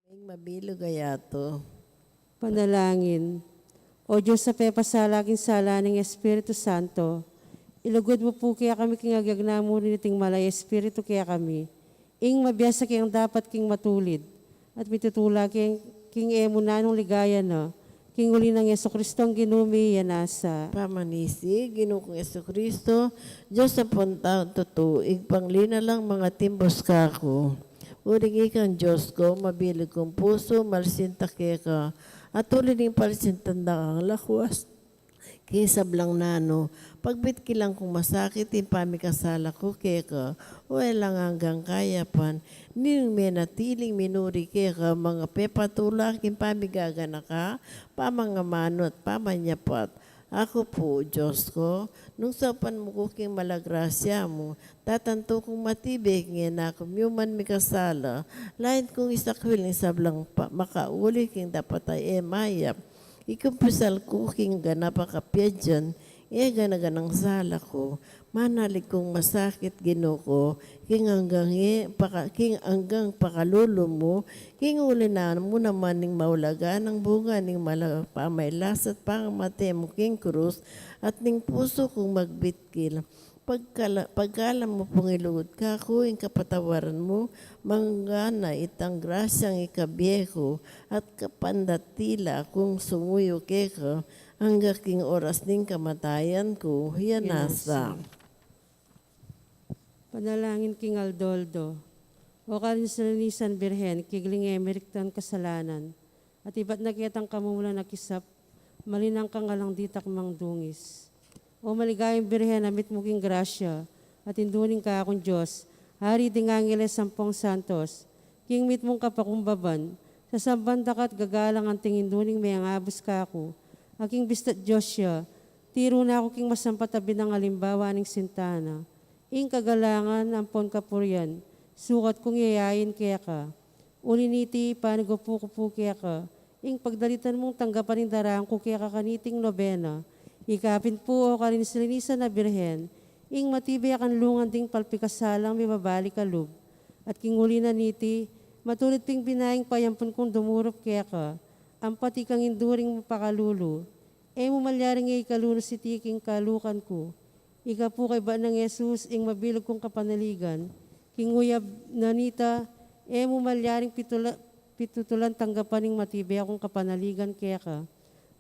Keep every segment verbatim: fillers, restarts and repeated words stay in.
Ing mabilug a yatu. Panalangin. O Dios a pepasala king sala ning Espiritu Santo, ilugud mu pu kekami king agyagna mu rin iting Mala a Espiritu kekami, ing mabiasa keng dapat king matulid, at mitutula keng king e mu nanung ligaya na, king uli nang Jesucristo a Ginu mi, ya nasa. Pamanisi, Ginu kung Jesucristo, Dios ampon taung tutu, ing panglinalang mangatimbus kaku. Uling ikang Dios ku, mabilug kung pusu, malsinta keka, at uli ning palsintan da kang lakwas king sablang nanu, pagbitkilan kung masakit ing pamikasala ku keka, o e lang anggang kayapan, ning menatiling minuri keka, mangapepatula king pamigaganaka, pamangamanu at pamanyapat. Aku pu, Dios ku, nung saupan mu ku king mala grasya mu, tatantu kung matibe king e na ku miuman mikasala, lain kung isakwil ing sablang pa-, makauli king dapat a e mayap. Ikumpisal ku king ganap a kapiadan, e gana-ganang sala ku. Manalig kung masakit, Ginu ku, king anggang e, paka-, king anggang pakalulu mu, king uli na mu naman ning maulaga nang bunga ning mala pamailas at pangamate mu king krus, at ning pusu kung magbitkil. Pagkala-, pagkalam mu pung ilugud kaku ing kapatawaran mu, manggana itang grasyang ikabie ku, at kapandatila kung sumuyu keka, angga king oras ning kamatayan ku, ya nasa. Panalangin king aldo-aldo. O kalinsan-linisan Birhen, kigling e miriktan kasalanan, at ibat na ketang kamumulan a kisap, malinang kang alang ditak mang dungis. O maligayang Birhen a mitmu king grasya, at indu ning kakung Dios, ari ding angeles ampong santos, king mitmung kapakumbaban, sasamban da ka at gagalang anting indu ning mengabus kaku, a king bista't Dios ya, tiru na ku king masampat a binang alimbawa ning sinta na. Ing kagalangan ampon kapurian, sukat kung yayain keka. Uli niti, panigupu ku pu keka ing pagdalitan mung tanggapan ing darang ku keka kaniting nobena. Ikapin pu, o kalinsan-linisan a Birhen, ing matibe a kanlungan ding palpikasalang mibabalik a lub. At king uli na niti, matulid ping binaing payampun kung dumurup keka, ampat ikang indu ring mapakalulu. E mu malyaring e ikalunus iti king kalukan ku. Ika pu kaibat nang Jesus, ing mabilug kung kapanaligan. King uyab na nita, e mu malyaring pitula-, pitutulan tanggapan ing matibe kung kapanaligan keka.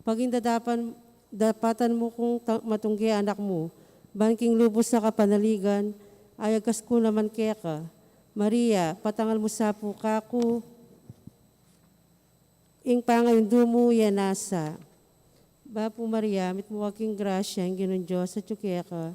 Paging dadapan, dapatan mu kung ta-, matungge anak mu, ban king lubus a kapanaligan, ayagas ku naman keka. Maria, patangal mu sa pu kaku ing pangaindu mu, ya nasa. Bapu Maria, mitmu ka king grasya, ing Ginung Dios atyu keka.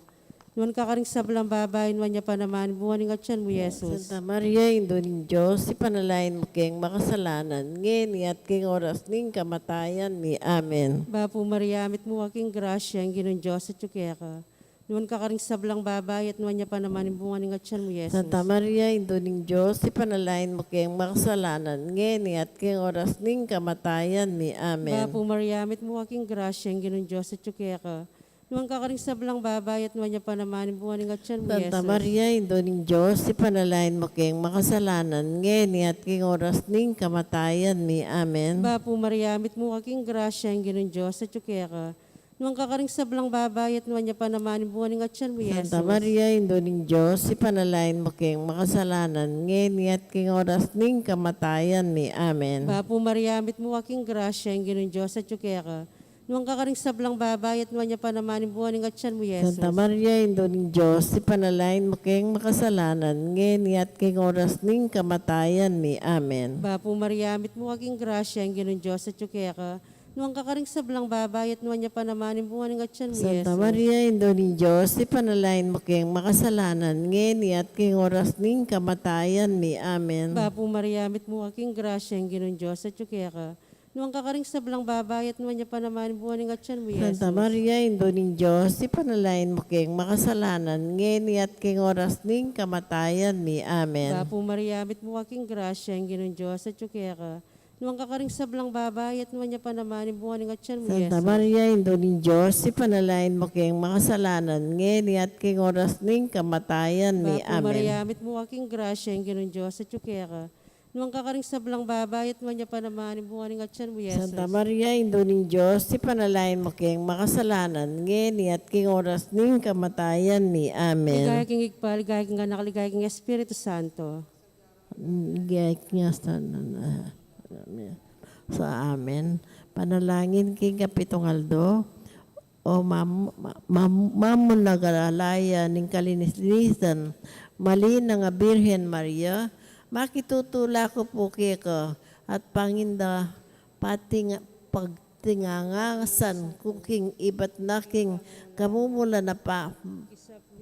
Nuan ka karing sablang babai, nuan ya pa naman ing bunga ning atyan mu, Jesus. Santa Maria, Indu ning Dios, ipanalangin mu keng makasalanan, ngeni at king oras ning kamatayan mi. Amen. Bapu Maria, mitmu ka king grasya, ing Ginung Dios atyu keka. Nuan ka karing sablang babai, at nuan ya pa naman ing bunga ning atyan mu, Jesus. Santa Maria, Indu ning Dios, ipanalangin mu keng makasalanan, ngeni at king oras ning kamatayan mi. Amen. Bapu Maria, mitmu ka king grasya, ing Ginung Dios atyu keka. Nuan ka karing sablang babai, at nuan ya pa naman ing bunga ning atyan mu, Santa Jesus. Maria, Indu ning Dios, ipanalangin mu keng makasalanan, ngeni at king oras ning kamatayan mi. Amen. Bapu Maria, mitmu ka king grasya, ing Ginung Dios atyu keka. Nuan ka karing sablang babai, at nuan ya pa naman ing bunga ning atyan mu, Santa Jesus. Maria, Indu ning Dios, ipanalangin mu keng makasalanan, ngeni at king oras ning kamatayan mi. Amen. Bapu Maria, mitmu ka king grasya, ing Ginung Dios atyu keka. Nuan ka karing sablang babai, at nuan ya pa naman ing bunga ning atyan mu, Jesus. Santa Maria, Indu ning Dios, ipanalangin mu keng makasalanan, ngeni at king oras ning kamatayan mi. Amen. Bapu Maria, mitmu ka king grasya, ing Ginung Dios atyu keka. Nuan ka karing sablang babai, at nuan ya pa naman ing bunga ning atyan mu, Santa Jesus. Maria, Indu ning Dios, ipanalangin mu keng makasalanan, ngeni at king oras ning kamatayan mi. Amen. Bapu Maria, mitmu ka king grasya, ing Ginung Dios atyu keka. Nuan ka karing sablang babai, at nuan ya pa naman ing bunga ning atyan mu, Santa Jesus. Maria, Indu ning Dios, ipanalangin mu keng makasalanan, ngeni at king oras ning kamatayan mi. Amen. Bapu Maria, mitmu ka king grasya, ing Ginung Dios atyu keka. Nuan ka karing sablang babai, at nuan ya pa naman ing bunga ning atyan mu, Santa Jesus. Maria, Indu ning Dios, ipanalangin mu keng makasalanan, ngeni at king oras ning kamatayan mi. Bapu Amen. Maria, mitmu ka king grasya, ing Ginung Dios atyu keka. Nuan ka karing sablang babai, at nuan ya pa naman ing bunga ning atian mu, Jesus. Santa Maria, Indu ning Dios, ipanalangin mu keng makasalanan, ngeni at king oras ning kamatayan mi. Amen. Ligaya king Ibpa, ligaya king Anak, ligaya king Espiritu Santo. Ligaya king Santo. Amen. So, amen. Panalangin king kapitung aldo. O mam-, ma-, mam-, mamunagalayan ning kalinis-linisan, malinang a Birhen Maria, makitutula ku pu keka at panginda pating-, pagtingangasan ku king ibat na king kamumulan a pa-,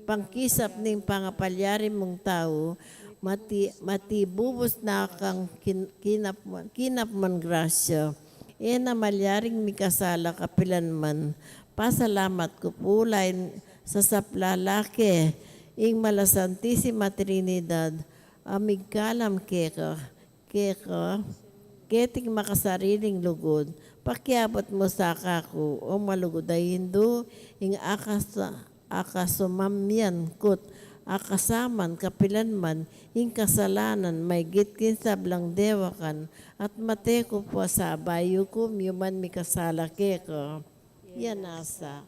pangkisap ning pangapalyari mung tau, mati-, matibubus na kang kin-, kinap-, kinapman grasya. E na malyaring mikasala kapilan man. Pasalamat ku pu lain sasapla la ke ing Mala Santisima Trinidad a migkalam keka, keka, keting makasariling lugud. Pakiabut mu sa kaku, o malugud a Indu, ing akasa-, akasumamyan ku't akasaman kapilan man ing kasalanan maygit king sablang dewakan, at mate ku pu sa bayu ku, miuman mikasala keka. Yan nasa.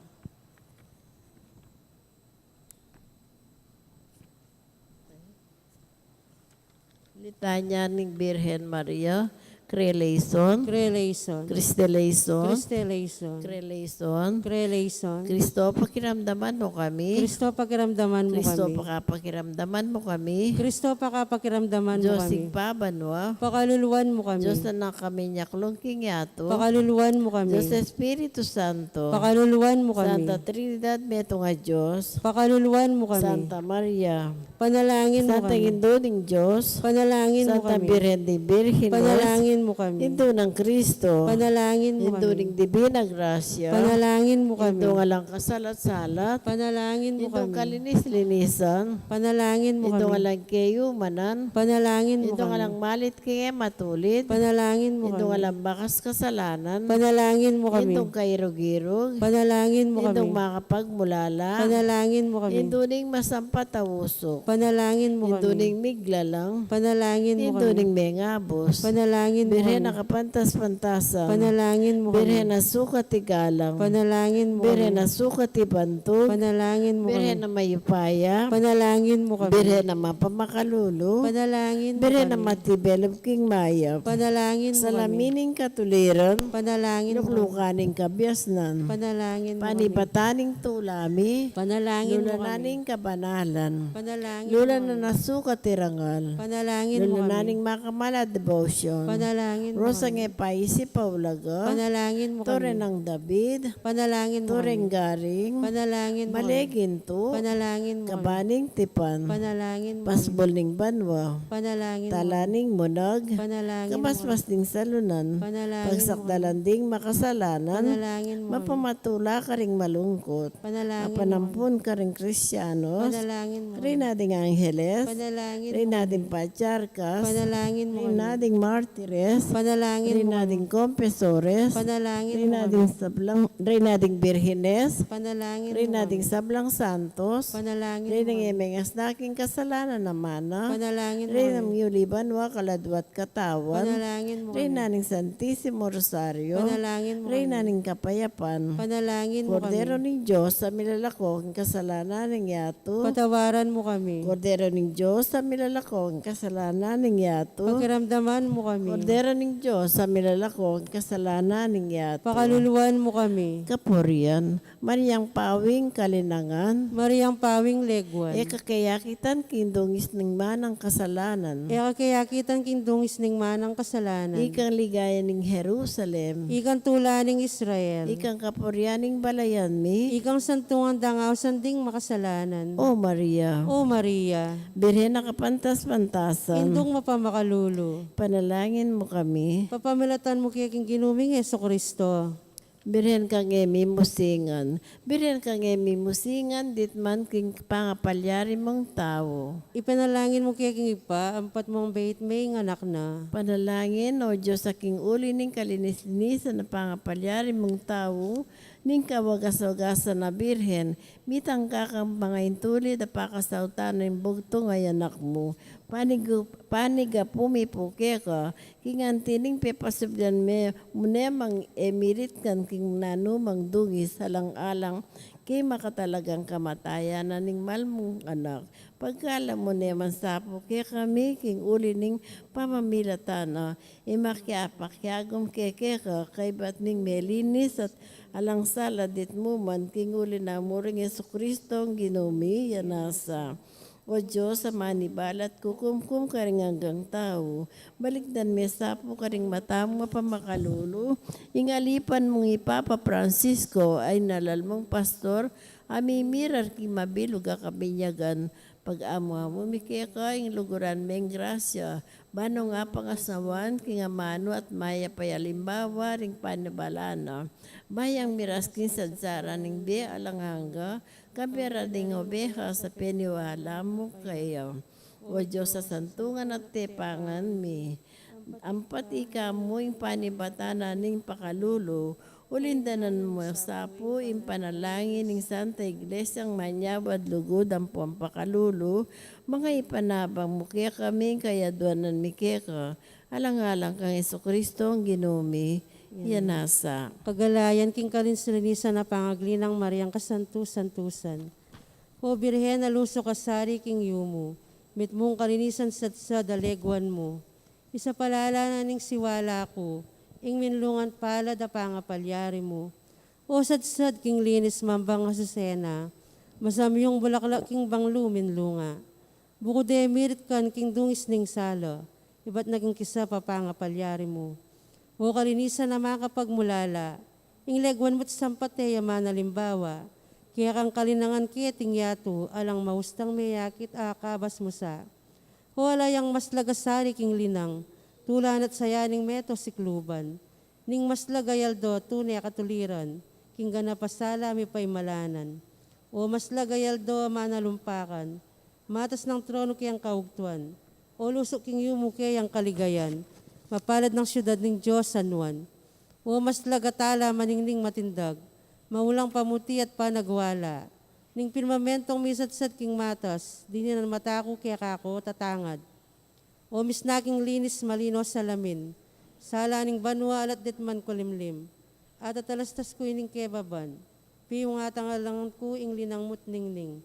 Litanya ning Birhen Maria, Kreleison, Kreleison, Kristeleison, Kristeleison, Kreleison, Kreleison. Kristo, pakiramdaman mu kami. Kristo, pakiramdaman mu Kristo, kami. Pakapakiramdaman mu kami. Kristo, pakapakiramdaman mu Dios kami. Ibpa banua, pakaluluan mu kami. Dios Anak a minyaklung king yatu, pakaluluan mu kami. Dios Espiritu Santo, pakaluluan mu kami. Santa Trinidad, metung a Dios, pakaluluan mu kami. Santa Maria, panalangin mu kami. Santa Indu ning Dios, panalangin mu kami. Santa Birhen de Birhenes, panalangin mu kami. Indu nang Kristo, panalangin mu kami. Indu ning Dibina Grasya, panalangin mu kami. Indung alang kasalat-salat, panalangin mu kami. Indung kalinis-linisan, panalangin mu kami. Indung alang keyumanan, panalangin mu kami. Indung alang malit king e matulid, panalangin mu kami. Indung alang bakas kasalanan, panalangin mu kami. Indung kairug-irug, panalangin mu kami. Indung makapagmulala, panalangin mu kami. Indu ning masampat a usuk, panalangin mu kami. Indu ning miglalang, panalangin mu kami. Indu ning mengabus, panalangin mu kami. Birhen a kapantas-pantasan, panalangin mu kami. Birhen a sukat igalang, panalangin mu kami. Birhen a sukat ibantug, panalangin mu kami. Birhen a mayupaya, panalangin mu kami. Birhen a mapamakalulu, panalangin mu kami. Birhen a matibelub king mayap, panalangin mu kami. Salamin ning katuliran, panalangin mu kami. Luklukan ning kabiasnan, panalangin mu kami. Panibatan ning tula mi, panalangin mu kami. Lulanan ning kabanalan, panalangin mu kami. Lulanan a sukat irangal, panalangin mu kami. Lulanan ning makamal a debosyon, panalangin mu kami. Rosang e paisip a ulaga, panalangin mu kami. Tore nang David, panalangin mu kami. Toreng garing, panalangin mu kami. Bale gintu, panalangin mu kami. Kaba ning tipan, panalangin mu kami. Pasbul ning banua, panalangin mu kami. Tala ning munag, panalangin mu kami. Kamasmas ning salunan, panalangin mu kami. Pagsakdalan ding makasalanan, panalangin mu kami. Mapamatula karing malungkut, panalangin mu kami. Mapanampun karing Kristianos, panalangin mu kami. Reyna ding Angeles, panalangin mu kami. Reyna ding Patriarkas, panalangin mu kami. Reyna ding Martires, panalangin mu kami. Reyna ding Confesores, panalangin mu kami. Reyna ding sablang, Reyna ding Birhenes, panalangin mu kami. Reyna ding sablang Santos, panalangin mu kami. Reyna ding e mengasna king kasalanan a mana, panalangin mu kami. Reyna ding miyuli banua kaladwa at katawan, panalangin mu kami. Reyna ning Santisimo Rosario, panalangin mu kami. Reyna ning kapayapan, panalangin mu kami. Kordero ning Dios a milalako king kasalanan ning yatu, patawaran mu kami. Kordero ning Dios a milalako king kasalanan ning yatu, pakiramdaman mu kami. Kordero ning Dios a milalako king kasalanan ning yatu, pakaluluan mu kami. Kapurian, Mariang pawing kalinangan, Mariang pawing leguan. E ka keyakitan king dungis ning manang kasalanan, e ka keyakitan king dungis ning manang kasalanan. Ikang ligaya ning Jerusalem, ikang tula ning Israel, ikang kapurian ning balayan mi, ikang santungan dang ausan ding makasalanan. O Maria, O Maria, Birhen a kapantas-pantasan, Indung mapamakalulu, panalangin mu kami. Papamilatan mu ke king Ginu ming Jesucristo. Birhen kang e mimusingan. Birhen kang e mimusingan, ditman king pangapalyari mung tau. Ipanalangin mu ke king Ibpa, ampat mung bait me ing anak na. Panalangin, O Dios, a king uli ning kalinis-linisan a pangapalyari mung tau, Ning kawagas-wagasan a Birhen, mitangka kang pangaintulid a pakasautan ning bugtung a Anak mu. Panigu-, panigapu mi pu keka, king anti ning pepasublian me, mu ne mang e miritkan king nanumang dungis alang-alang king makatalagang kamatayan na ning mal mung Anak. Pagkalam mu ne mang sapu kekami king uli ning pamamilatan na, e makiapakiagum ke keka kaybat ning melinis at alang sala ditmu man king uli na mu ring Jesucristo a Ginu mi, ya nasa. O Dios, a manibalat kukumkum karing anggang tau, balikdan me sapu karing mata mu a pamakalulu ing alipan mung i Papa Francisco, a inalal mung pastor, a mimirar king mabilug a kabinyagan. Pag-amu-amu mi keka ing luguran meng grasya, ban nung apangasnawan king amanu at mayap a alimbawa ring panibalan na, mayang miras king sadsaran ning bie alang angga, kambe ra ding obehas a peniwala mu kaya. O Dios a santungan at tepangan mi, ampat ika mu ing panibatan na ning pakalulu, ulindanan mu sapu ing panalangin ning Santa Iglesiang manyawad lugud ampo pakalulu, manga ipanabang mu kekami ing kayaduanan mi keka, alang-alang kang Jesucristo a Ginu mi, ya nasa. Kagalayan king kalinis-linisan a pangagli nang Mariang kasantu-santusan. O Birhen a lusuk a sari king yumu, mitmung kalinisan sadsad a leguan mu. Isapalala na ning siwala ku ing minlungan palad a pangapalyari mu. O sadsad king linis mambang Asusena, masamyung bulaklak king banglu minlunga. Bukud e miritkan king dungis ning sala, ibat na king kisap a pangapalyari mu. O kalinisan a makapagmulala, ing leguan mu't sampat e ya manalimbawa, kekang kalinangan keting yatu, alang maustang meyakit a kabas mu sa. O ala yang maslag a sari king linang, tula na't saya ning meto sikluban, ning maslag a yaldo tune a katuliran, king ganap a sala mipaimalanan. O maslag a yaldo a manalumpakan, matas nang tronu keyang kaugtuan. O lusuk king yumu keyang kaligayan, mapalad nang siudad ning Dios San Juan. O maslag a tala maningning matindag, maulang pamuti at panagwala, ning pirmamentong misadsad king matas, dininan mata ku keka ko tatangad. O misna king linis malino salamin, sala ning banua alat ditman kulimlim, at atalastas ku ining kebaban, piung at angalangan ku ing linang mu't ningning.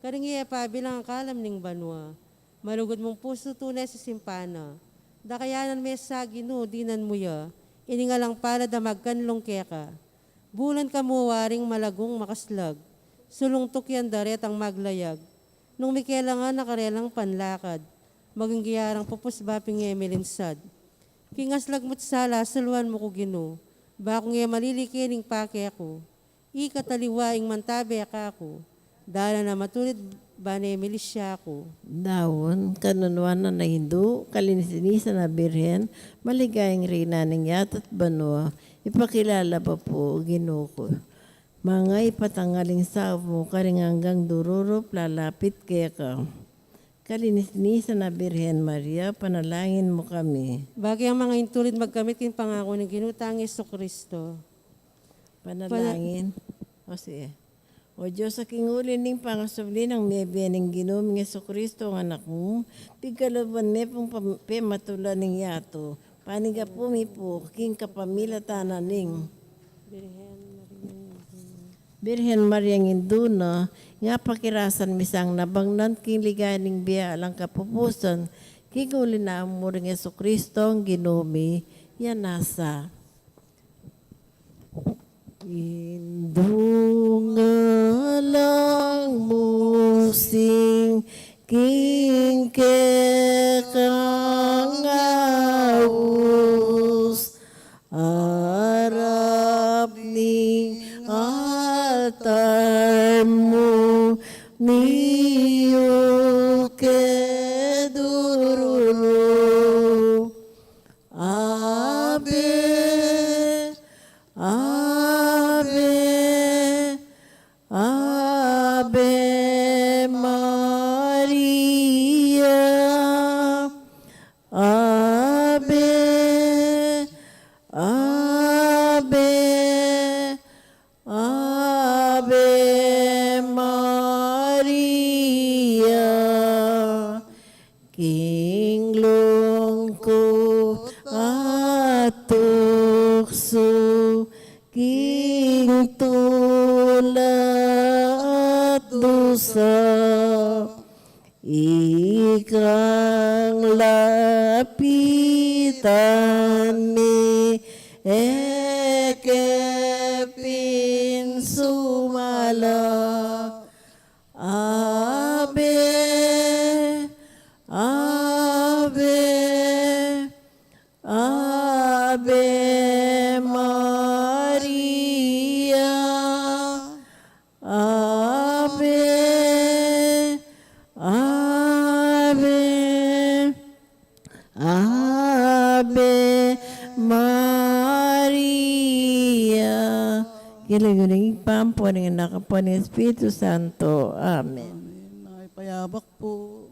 Karing e pabilang a kalam ning banua, malugud mung pusu tune sisimpana. Dakayanan me sa Ginu, dinan mu ya ining alang palad a magkanlung keka. Bulan ka mu waring malagung makaslag, sulungtuk yang daretang maglayag, nung mikelangan a karelang panlakad, maging giyarang pupus baping e milinsad. King aslag mu't sala suluan mu ku Ginu, bakung e malilike ning pake ku. Ika taliwa ing mantabe kaku, dalan a matulid bane milisya ku. Daun, kanunuan a Indu, kalinis-linisan a Birhen, maligayang Reyna ning yatu't banua, ipakilala pa pu, Ginu ku. Manga ipatangal ing saup mu karing anggang dururup lalapit keka. Kalinis-linisan a Birhen Maria, panalangin mu kami. Bage yang manga intulid magkamit king pangaku ning Ginu tang Jesucristo. Panalangin. O sige. O Dios, a king uli ning pangasubli nang mebie ning Ginu ming Jesucristo a Anak mu, pigkalub me pung pam-, pematulan ning yatu. Panigapu mi pu king kapamilatan na ning Birhen Maria, ing Indu na, ing pakirasan mi sang nabangnan king ligaya ning bie alang kapupusan, king uli nang Jesucristo, ing Anak mu, ring Jesucristo a Ginu mi, ya nasa. Indu, ngalang mu sing king kekang aus, arap ning altar mu, miyul ke durulu. Ave, Ave, Ave Maria. Ave, Ave, king tula at dusa, ikang lapitan mi, e ke pin sumala. Ave, Ave, Ave Maria. Ave, Ave, Ave Maria. King lagyu ning Ibpa, ampo ning Anak, ampo ning Espiritu Santo. Amen. Amen. Ay, payabak po.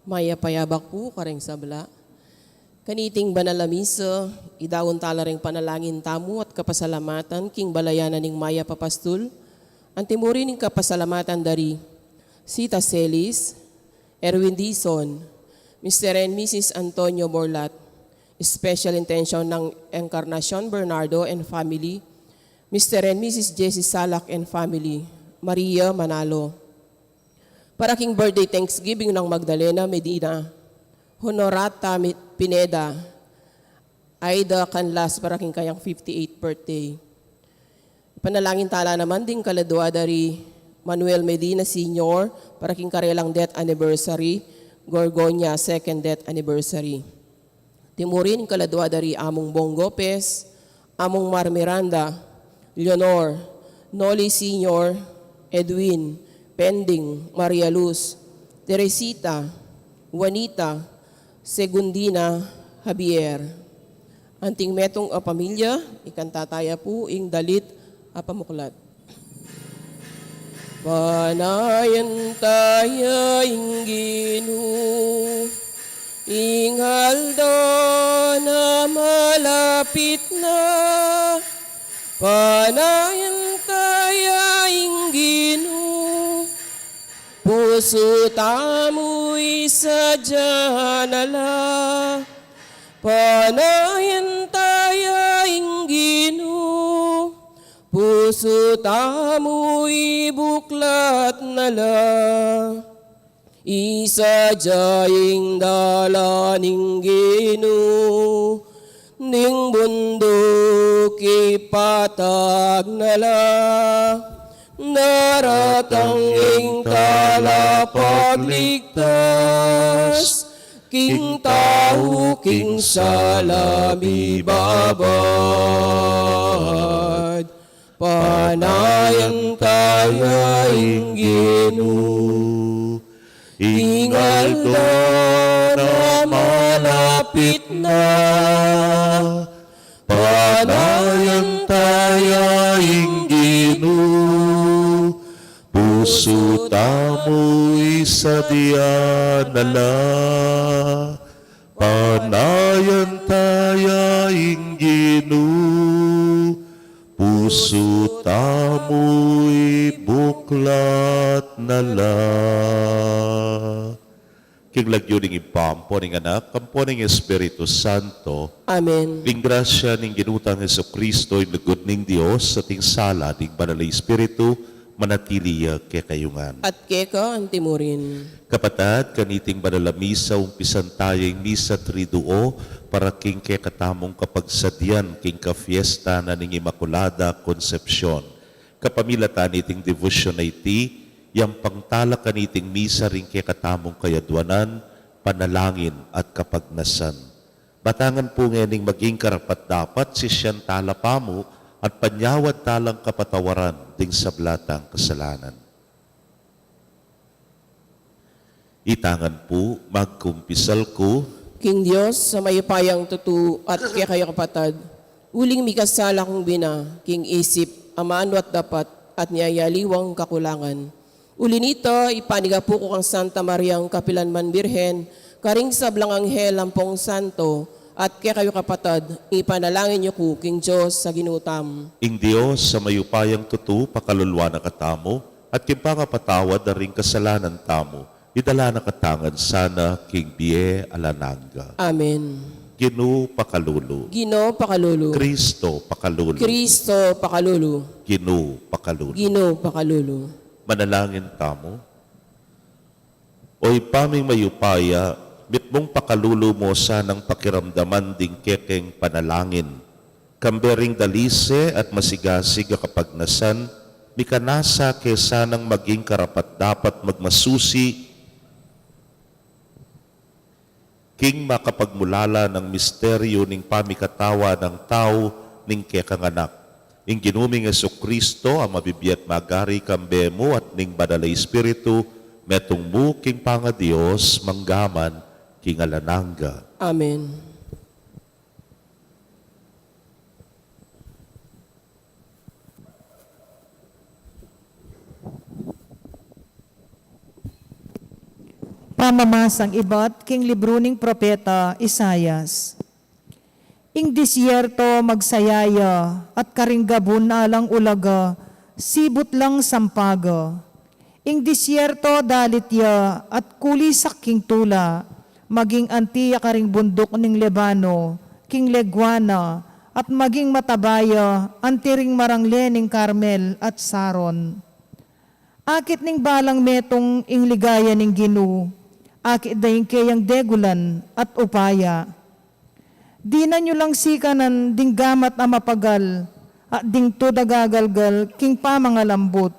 Mayap a yabak pu karing sabla. Kaniting banal a misa, idaun tala ring panalangin tamu at kapasalamatan king balayan na ning mayap a pastul, anti mu rin ing kapasalamatan dari Sita Celis, Erwin Dizon, Mister and Missus Antonio Borlat, special intention ng Encarnacion Bernardo and family, Mister and Missus Jessie Salak and family, Maria Manalo. Para king birthday thanksgiving ng Magdalena Medina, Honorata Mi-, Pineda, Aida Canlas para king kayang fifty-eighth birthday. Panalangin tala naman ding kaladua dari Manuel Medina Senior para king karelang death anniversary, Gorgonia second death anniversary. Timurin kaladua dari Among Bong Gopez, Among Mar Miranda, Leonor, Noli Senior, Edwin, Pending, Maria Luz, Teresita, Juanita, Segundina, Javier. Anting metung a pamilya, ikanta taya pu ing dalit a pamuklat. Panayan taya ing Ginu, ing aldo na malapit na. Panayan taya ing Ginu, pusu tamu isadya na la. Panayan taya ing Ginu, pusu tamu ibuklat na la. Isadya ing dalan ning Ginu, ning bunduk ipatag na la. Daratang ing talapagligtas, king tau king sala mibabad. Panayan taya ing Ginu, ing aldo na malapit na. Panayan taya ing Ginu, pusu tamu isadya na la. Panayan taya ing Ginu, pusu tamu ibuklat na la. King lagyu ning Ibpa, ampo ning Anak, ampo ning Espiritu Santo. Amen. Ing grasya ning Ginu tang Jesucristo, ing lugud ning Dios, at ing sala ning Banal a Espiritu, manatili ya kekayu ngan. At keka anti murin. Kapatad, kaniting banal a misa, umpisan taya ing misa triduo, para king kekatamung kapagsadian, king kafiesta na ning Inmaculada Concepcion. Kapamilatan niting debosyon a iti, yampang tala kaniting misa ring kekatamung kayadwanan, panalangin at kapagnasan. Batangan pu ngening maging karapat-dapat, sisian tala pamu at panyawad talang kapatawaran ding sabla tang kasalanan. Itangan pu, magkumpisal ku king Dios a mayupayang tutu at kekayu kapatad, uling mikasala kung bina, king isip, amanu at dapat, at nia yaliwang kakulangan. Uli nita, ipanigapu ku kang Santa Mariang kapilan man Birhen, karing sablang anghel ampong santo, at kekayu kapatad, ipanalangin yu ku king Dios a Ginu tamu. Ing Dios a mayupayang tutu, pakaluluan na katamu, at king pangapatawad da ring kasalanan tamu, idala na katamu ngan sana king bie alang angga. Amen. Ginu pakalulu. Ginu pakalulu. Kristo pakalulu. Kristo pakalulu. Ginu pakalulu. Ginu pakalulu. Manalangin tamu. O Ibpa ming mayupaya, mitmung pakalulu mu sanang pakiramdaman ding kekeng panalangin. Kambe ring dalise at masigasig a kapagnasan, mikanasa ke sanang maging karapat-dapat magmasusi king makapagmulala nang misteryu ning pamikatawa nang tau ning kekang Anak. Ing Ginu ming Jesucristo, a mabibie at magari kambe mu at ning Banal a Espiritu, metung mu king pangaDios, mangga man king alang angga. Amen. Pamamasang ibat king libru ning propeta Isaias. Ing disyerto magsaya ya, at karing gabun alang ulaga, sibut lang sampaga. Ing disyerto dalit ya, at kulisak king tula, maging anti ya karing bunduk ning Lebano, king legwa na, at maging mataba ya anti ring marangle ning Karmel at Saron. Akit ning balang metung ing ligaya ning Ginu, akit da ing keyang degulan at upaya. Dinan yu lang sikanan ding gamat a mapagal, at ding tud a gagalgal king pamangalambut.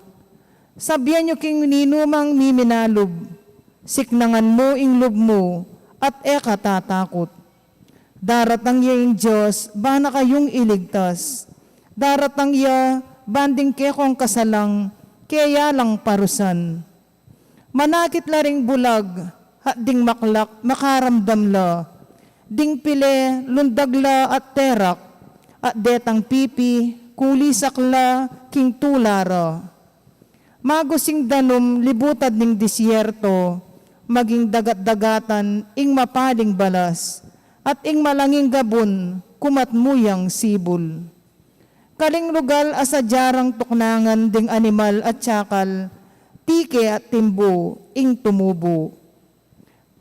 Sabyan yu king ninumang miminalub, siknangan mu ing lub mu, at e ka tatakut. Daratang ya ing Dios, ban na kayung iligtas. Daratang ya, ban ding kekong kasalang, keya lang parusan. Manakit la ring bulag, at ding maklak, makaramdam la. Ding pile, lundag la at terak, at detang pipi, kulisak la, king tula ra. Magusing danum libutad ning disyerto, maging dagat-dagatan ing mapaling balas, at ing malanging gabun kumatmu yang sibul. Karing lugal a sadya rang tuknangan ding animal at sakal, tike at timbu ing tumubu.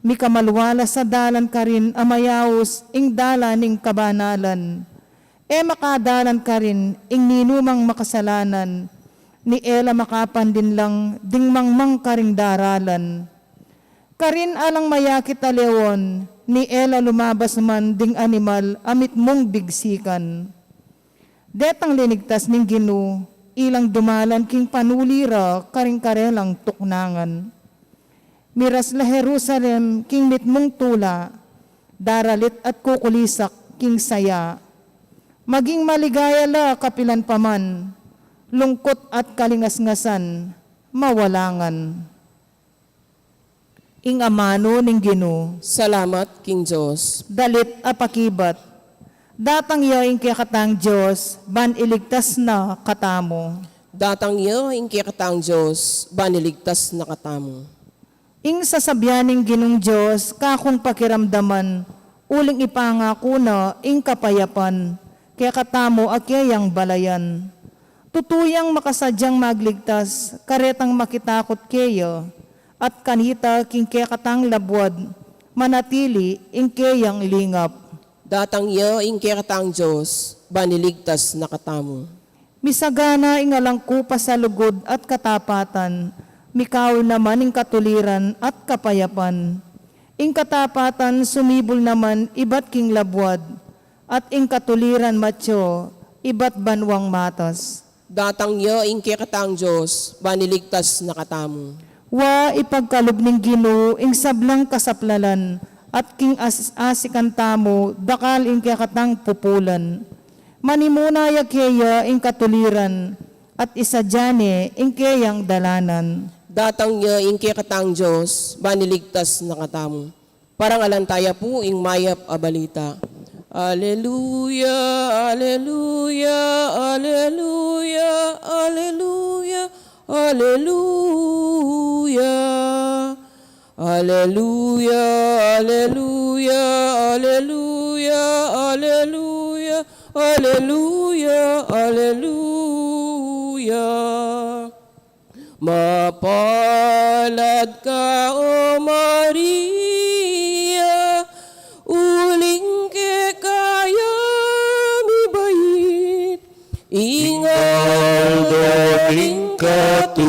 Mikamalwalas a dalan karin a mayaus ing dalan ning kabanalan. E makadalan karin ing ninumang makasalanan, ni e la makapandin lang ding mangmang karing daralan. Karin alang mayakit a leon, ni e la lumabas man ding animal a mitmung bigsikan. Detang linigtas ning Ginu, ilang dumalan king panuli ra karing karelang tuknangan. Miras la Jerusalem king mitmung tula, daralit at kukulisak king saya. Maging maligaya la kapilan pa man, lungkut at kalingasngasan, mawalangan. Ing amanu ning Ginu. Salamat king Dios. Dalit a pakibat. Datang ya ing kekatang Dios, ban iligtas na katamu. Datang ya ing kekatang Dios, ban iligtas na katamu. Ing sasabyan ning Ginung Dios, kakung pakiramdaman, uling ipangaku na ing kapayapan, kekatamu a keyang balayan. Tutu yang makasadyang magligtas, karetang makitakut keya, at kanita king kekatang labuad, manatili ing keyang lingap. Datang ya ing kekatang Dios, ban iligtas na katamu. Misagana ing alang kupas a lugud at katapatan, mikaul naman ing katuliran at kapayapan. Ing katapatan sumibul naman ibat king labuad, at ing katuliran matyu ibat banwang matas. Datang ya ing kekatang Dios, ban iligtas na katamu. Wa ipagkalub ning Ginu ing sablang kasaplalan, at king as-, asikan tamu dakal ing kekatang pupulan. Manimuna ya keya ing katuliran, at isadya ne ing keyang dalanan. Datang ya ing kekatang Dios, ban iligtas na katamu. Parangalan taya pu ing mayap a balita. Aleluya, aleluya, aleluya, aleluya, aleluya. Aleluya, aleluya, aleluya, aleluya, aleluya, aleluya. Mapalad ka, O Maria, uling keka ya mibait ing aldo ning katuliran,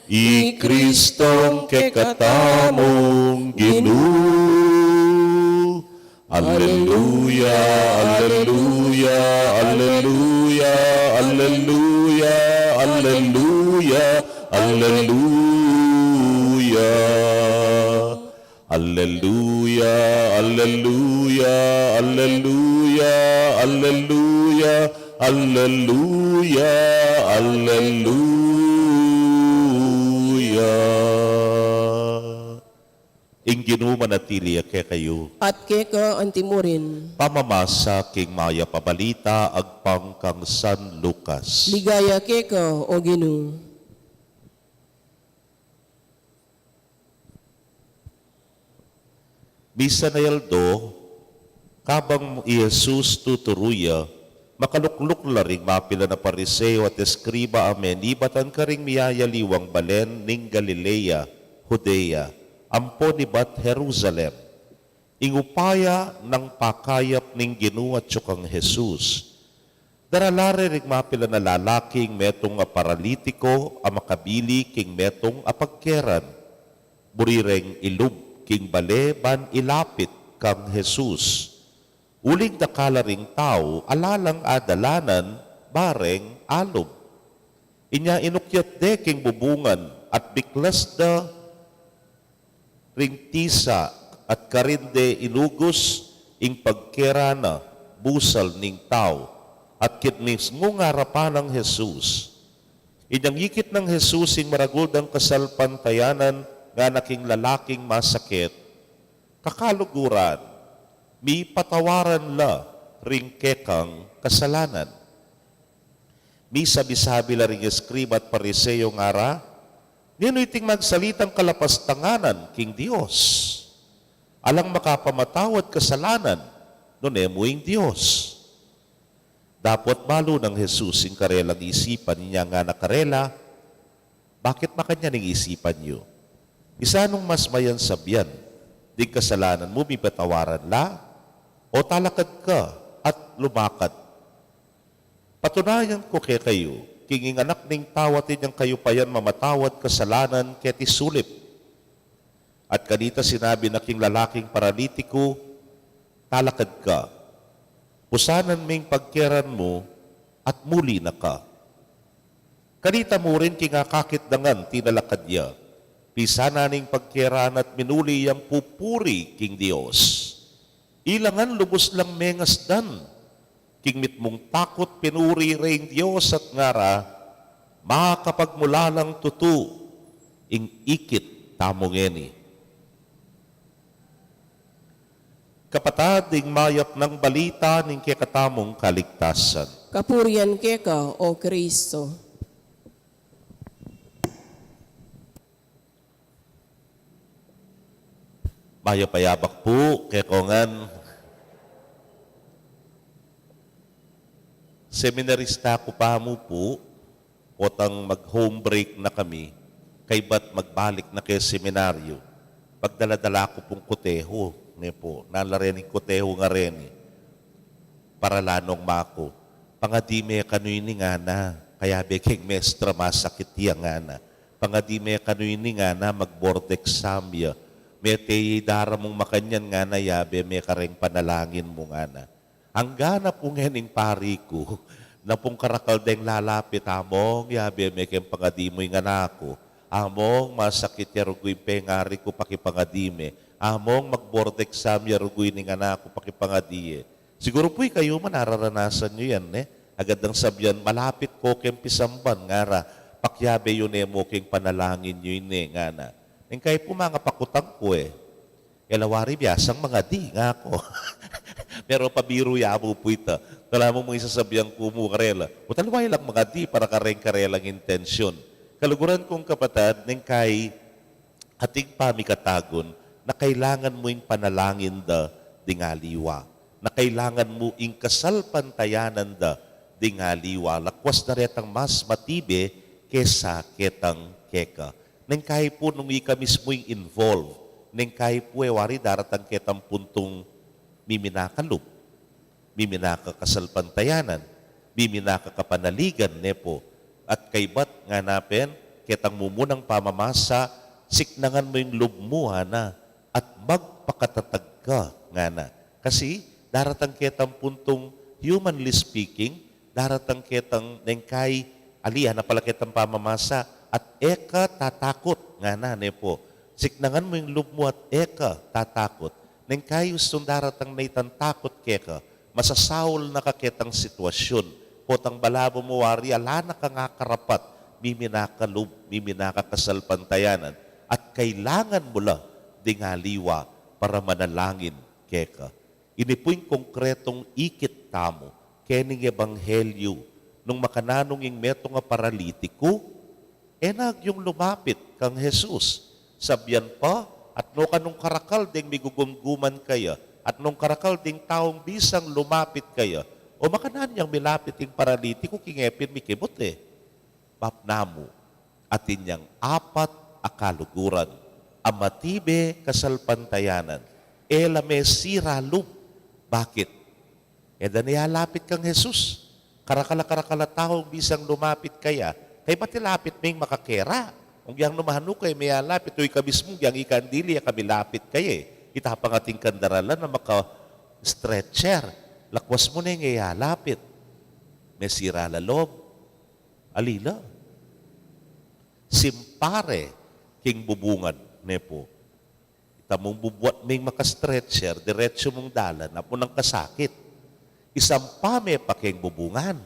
i Kristong kekatamung Ginu. Aleluya, aleluya, aleluya, aleluya, aleluya, aleluya. Aleluya, aleluya, aleluya, aleluya, aleluya, aleluya. Ing Ginu manatili ya kekayu. At keka antimurin. Pamamasa king mayap a balita agpang kang San Lucas. Ligaya keka, O Ginu. Misan a aldo, kabang i Jesus tuturu ya, makalukluk la ring mapilan a Pariseo at eskriba a menibatan karing miyayaliwang balen ning Galilea, Judea, ampon ibat Jerusalem. Ing upaya nang pakayap ning Ginu atyu kang Jesus. Darala re ring mapilan a lalaki ing metung a paralitiko a makabili king metung a pagkeran. Buri reng ilub king bale ban ilapit kang Jesus. Uling dakal la ring tau, ala lang adalanan, bareng alub. Inya inukyat de king bubungan at biklas da ring tisa at karin de inugus ing pagkeran na busal ning tau, at kinmismung arapan nang Jesus. Inyang ikit nang Jesus ing maragul dang kasalpantayanan ngana king lalaking masakit, "Kakaluguran, mipatawaran la ring kekang kasalanan." Misabi-sabi la ring eskriba at Pariseo ngara, "Ninu iting magsalitang kalapastanganan king Dios? Alang makapamatawad kasalanan nune mu ing Dios." Dapot balu nang Jesus ing karelang isipan, inya ngana karela, "Bakit makanyan ing isipan yu? Isanung mas mayan sabian, ding kasalanan mu mipatawaran la, o talakad ka at lumakad? Patunayan ku kekayu, king ing Anak ning Tau atin yang kayupayan mamatawad kasalanan keti sulip." At kanita sinabi na king lalaking paralitiko, "Talakad ka, pusanan me ing pagkeran mu at muli na ka." Kanita mu rin king akakit dangan tinalakad ya, pisanan ne ing pagkeran at minuli yang pupuri king Dios. Ila ngan lubus lang mengasdan. King mitmung takut pinuri re ing Dios at ngara, "Makapagmulalang tutu ing ikit tamu ngeni." Kapatad, ing mayap nang balita ning kekatamung kaligtasan. Kapurian keka, O Kristo. Mayap a yabak pu kekongan. Seminarista ku pa mu pu, potang mag-home break na kami, kaybat magbalik na ke seminaryo, pagdala-dala ku pung kutehu, ne pu, nanu la reni kutehu nga reni, para la nung maku. "Pangadi me kanu ini," ngana, "kayabe keng mestra masakit ya," ngana. "Pangadi me kanu ini," ngana, "mag-board exam ya. Mete ya i daramung makanyan," ngana, "yabe me kareng panalangin mu," ngana. Angga na pu ngening pari ku, na pung karakal deng lalapit, "Among, yabe me keng pangadi mu ing anak ku. Among, masakit ya rugu ing pengari ku, pakipangadi me. Among, mag-board exam ya rugu ining anak ku, pakipangadi ye." Siguru pu ikayu man nararanasan yu yan, ne? Agad nang sabian, "Malapit ko keng pisamban," ngara, "pakiabe yu ne mu keng panalangin yu ine," ngana. Neng kayi pu mangapakutang ku e. E la wari biasang mangadi, ngaku. Pero pabiru ya mu pu ita. Talamu mung isasabian ku mu karela, "Utal wa ilang mangadi para kareng karelang intensyun." Kaluguran kung kapatad, neng kayi ating pamikatagun na kailangan mu ing panalangin da ding aliwa, na kailangan mu ing kasalpantayanan da ding aliwa, lakwas na retang mas matibe kesa ketang keka. Neng kayi pu nung ika mismu ing involve, neng kayi pu e wari daratang ketang puntung miminaka lub, miminaka kasalpantayanan, miminaka kapanaligan, ne pu. At kaybat ngana pen, ketang mumunang pamamasa, "Siknangan mu ing lub mu," ngana, "at magpakatatag ka," ngana. Kasi daratang ketang puntung, humanly speaking, daratang ketang neng kayi, ali, ngana pala ketang pamamasa, "At e ka tatakut," ngana, ne pu. "Siknangan mu ing lub mu at e ka tatakut." Neng kayi ustung daratang na itang takut keka, masasaul na ka ketang sitwasyun, potang balamu mu wari ala na kang akarapat, miminaka lub, miminaka kasalpantayanan, at kailangan mu la ding aliwa para manalangin keka. Ini pu ing konkretong ikit tamu kening ebanghelyu, nung makananu ing metung a paralitiku, e na agyung lumapit kang Jesus. Sabian pa, At no kanung karakal deng migugumguman kaya, at nung karakal ding taung bisang lumapit kaya, o makananu yang milapit ing paralitiku king e pin mikibut e. Bap namu, atin yang apat a kaluguran a matibe kasalpantayanan, e la mesira lub. Bakit? E da ne yalapit kang Jesus. Karakal a karakal a taung bisang lumapit kaya, kaybat ilapit me ing makakera. Ung yang numanu kaya me yalapit, o ika mismu, ung yang ika ing dili ya ka milapit kaya e. Ita pa ngan atin kang daralan a maka-stretcher. Lakwas mu ne nge yalapit. Mesira la lub. Ali la. Simpare king bubungan, ne pu. Ita mung bubuat ming maka-stretcher, diretsu mung dalan, amu nang kasakit. Isampa me pa king bubungan.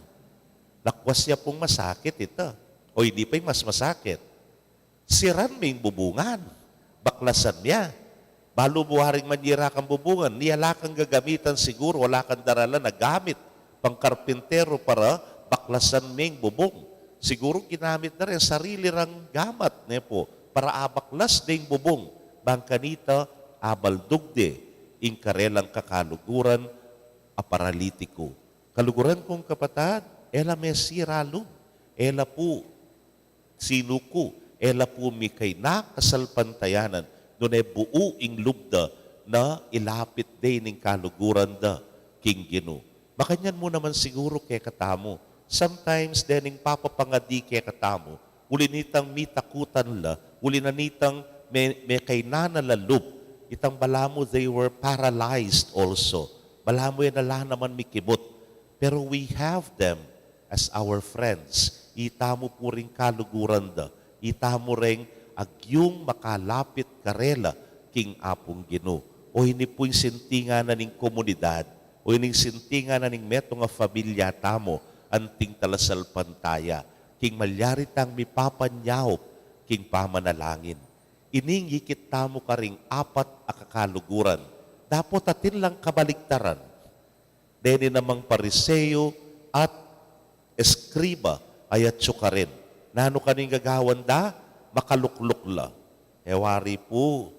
Lakwas ya pung masakit ita. O ini pa ing mas masakit. Siran ming bubungan. Baklasan ya. Balu mu waring manyira kang bubungan, nia ala kang gagamitan siguru, ala kang daralan a gamit pangkarpinteru para baklasan ming bubung. Siguru ginamit da ring sarili rang gamat, ne pu, para abaklas ding bubung. Bang kanita, abaldug de ing karelang kakaluguran a paralitiku. Kaluguran kung kapatad, e la mesira lub, e la pu sinuku, e la pu mikaina kasalpantayanan, nune buu ing lub da na ilapit de ning kaluguran da king Ginu. Makanyan mu naman siguru kekatamu. Sometimes, dening papapangadi kekatamu, uli nitang mitakutan la, uli na nitang me, mekaina na la lub, itang balamu, they were paralyzed also. Balamu e na la naman mikibut. Pero we have them as our friends. Itamu pu ring kaluguran da, itamu reng agyung makalapit karela king Apung Ginu. O ini pu ing sintingan na ning komunidad, o ini ing sintingan na ning metung a familia tamu, anting talasalpantaya, king malyari tang mipapanyaup king pamanalangin. Ining ikit tamu karing apat a kakaluguran, dapot atin lang kabaligtaran. Deni namang Pariseo at eskriba, ayat yu karin. Nanu kanu ing gagawan da? Makalukluk la. E wari pu,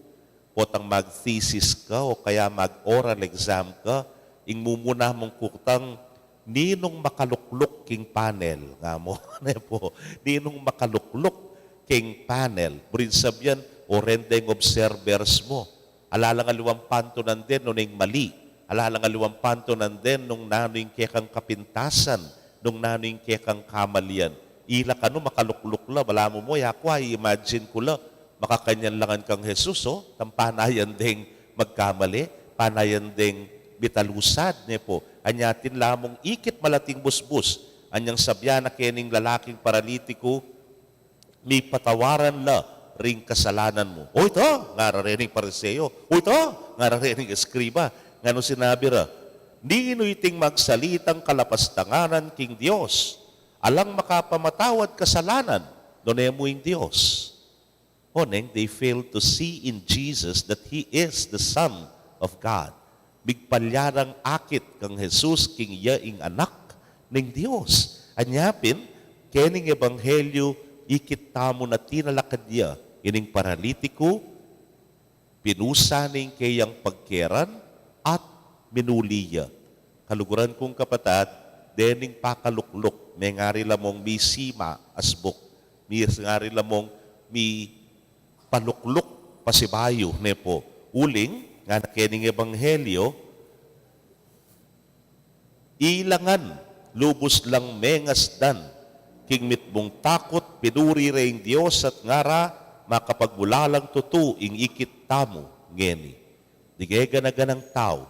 potang mag-thesis ka o kaya mag-oral exam ka, ing mumuna mung kutang, ninung makalukluk king panel? Nga mu, ne pu, ninung makalukluk king panel? Buring sabian, o reng deng observers mu. Ala lang aliwang pantunan den nung nanu ing mali. Ala lang aliwang pantunan den nung nanu ing kekang kapintasan, nung nanu ing kekang kamalian. Ila kanu makalukluk la, balamu mu, yaku, i-imagine ku la, makakanyan la ngan kang Jesus, o, tang panayan deng magkamali, panayan deng mitalusad, ne pu. Anya atin la mung ikit malating busbus, anyang sabian na kening lalaking paralitiku, mipatawaran la ring kasalanan mu. O ita, ngara rening Pariseo. O ita, ngara rening eskriba. Nganung sinabi ra? Ninu iting magsalitang kalapastanganan king Dios? Alang makapamatawad kasalanan, nune mu ing Dios. Oneng, they failed to see in Jesus that He is the Son of God. Migpalya rang akit kang Jesus king iya ing Anak ning Dios. Anya pin, kening ebanghelyu, ikit tamu na tinalakad ya ining paralitiku, pinusa ne ing keyang pagkeran at minuli ya. Kaluguran kung kapatad, dening pakalukluk, mengari la mung misima asbuk, mengari la mung mi palukluk pasibayu, ne pu. Uling, ngana kening ebanghelyu, ila ngan lubus lang mengasdan king mitmung takut, pinuri re ing Dios at ngara, makapagmulalang tutu ing ikit tamu ngeni. Ding eganaganang tau,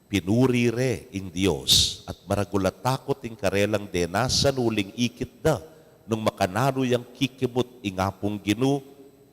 pinuri re ing Dios, at maragul a takut ing karelang denasan uling ikit da, nung makananu yang kikimut ing Apung Ginu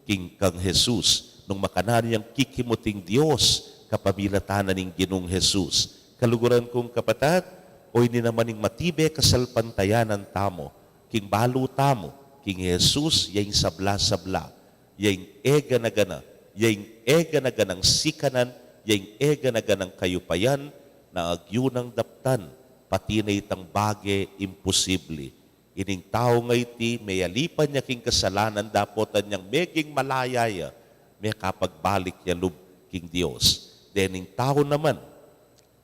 king kang Jesus, nung makananu yang kikimut ing Dios kapamilatan na ning Ginung Jesus. Kaluguran kung kapatad, o ini naman ing matibe kasalpantayanan tamu, king balu tamu king Jesus, ya ing sabla-sabla, ya ing eganagana, ya ing eganaganang sikanan, ya ing eganaganang kayupayan, na agyu nang daptan, pati na itang bage imposibli. Ining tau nga iti, meyalipan ya king kasalanan, dapot anyang meging malaya ya, mekapagbalik ya lub king Dios. Dening tau naman,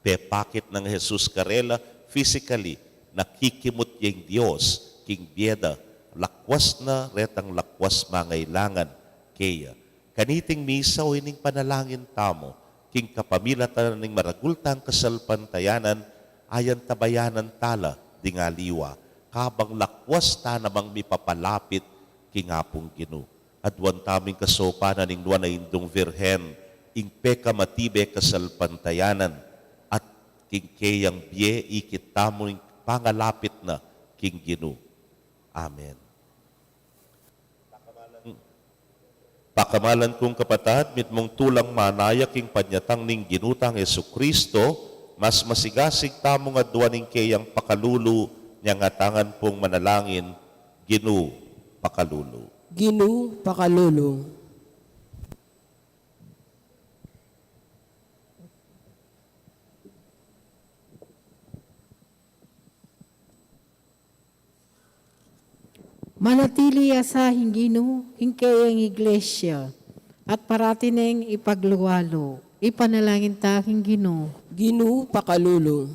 pepakit nang Jesus karela physically, nakikimut ya ing Dios king bie da, lakwas na retang lakwas mangailangan keya. Kaniting misa o ining panalangin tamu, king kapamilatan ning maragul tang kasalpantayanan, ayantabayanan tala ding aliwa, kabang lakwas ta namang mipapalapit king Apung Ginu. Aduan tamu ing kasaupan ning Nuan a Indung Virgen, ing pekamatibe kasalpantayanan, at king keyang bie ikit tamu ing pangalapit na king Ginu. Amen. Pakamalan kung kapatad, mitmung tulang manaya king panyatang ning Ginu tang Jesucristo, mas masigasig tamung aduan ing keyang pakalulu, nyang atangan pung manalangin, Ginu, pakalulu. Ginu, pakalulu. Manatili ya sa king Ginu ing keyang Iglesia, at parati neng ipagluwalu. Ipanalangin ta king Ginu. Ginu, pakalulu.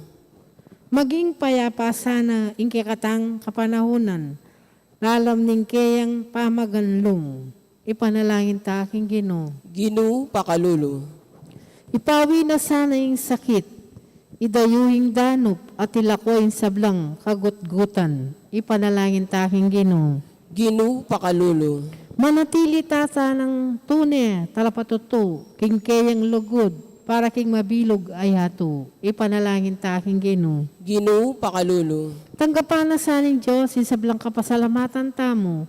Maging payapa sana ing kekatang kapanahunan, lalam ning keyang pamaganlung. Ipanalangin ta king Ginu. Ginu, pakalulu. Ipawi na sana ing sakit, idayu ing danup, at ilako ing sablang kagutgutan. Ipanalangin ta king Ginu. Ginu, pakalulu. Manatili ta sanang tune talapatutu king keyang lugud, para king mabilug a yatu. Ipanalangin ta king Ginu. Ginu, pakalulu. Tanggapan na sa ning Dios ing sablang kapasalamatan tamu.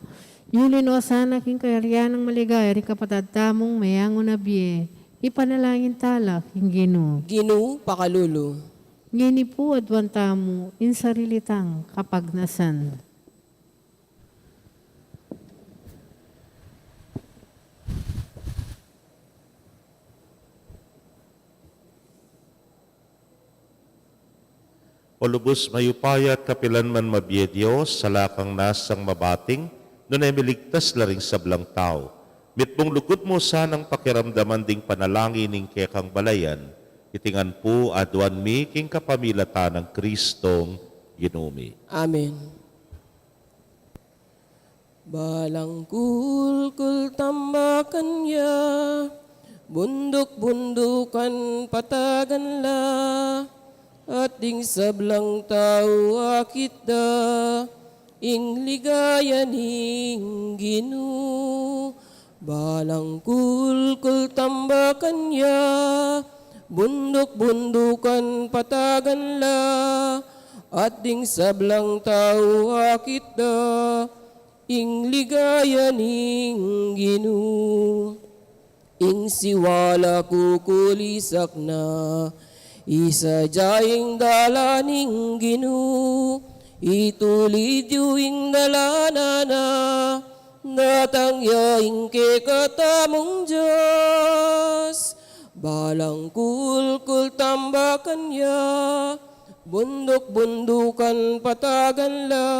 Yuli no sana king kayarian nang maligaya ring kapatad tamung meyangu na bie. Ipanalangin ta la king Ginu. Ginu, pakalulu. Ngeni pu aduan tamu ing sarili tang kapagnasan. O lubus mayupaya at kapilan man mabie Dios, sala kang nasang mabating, nune miligtas la ring sablang tau. Mitmung lugud mu sanang pakiramdaman ding panalangin ning kekang balayan, iti ngan pu aduan mi king kapamilatan nang Kristong Ginu mi. Amen. Balang kulkul tambakan ya, bunduk-bundukan patagan la, at ding sablang tau akit da ing ligaya ning Ginu. Balang kulkul tambakan ya, bunduk-bundukan patagan la, at ding sablang tau akit da ing ligaya ning Ginu. Ing siwala kukulisak na, isadya ing dalan ning Ginu, itulid yu ing dalan na, datang ya ing kekatamung Dios. Balang kulkul tambakan ya, bunduk-bundukan patagan la,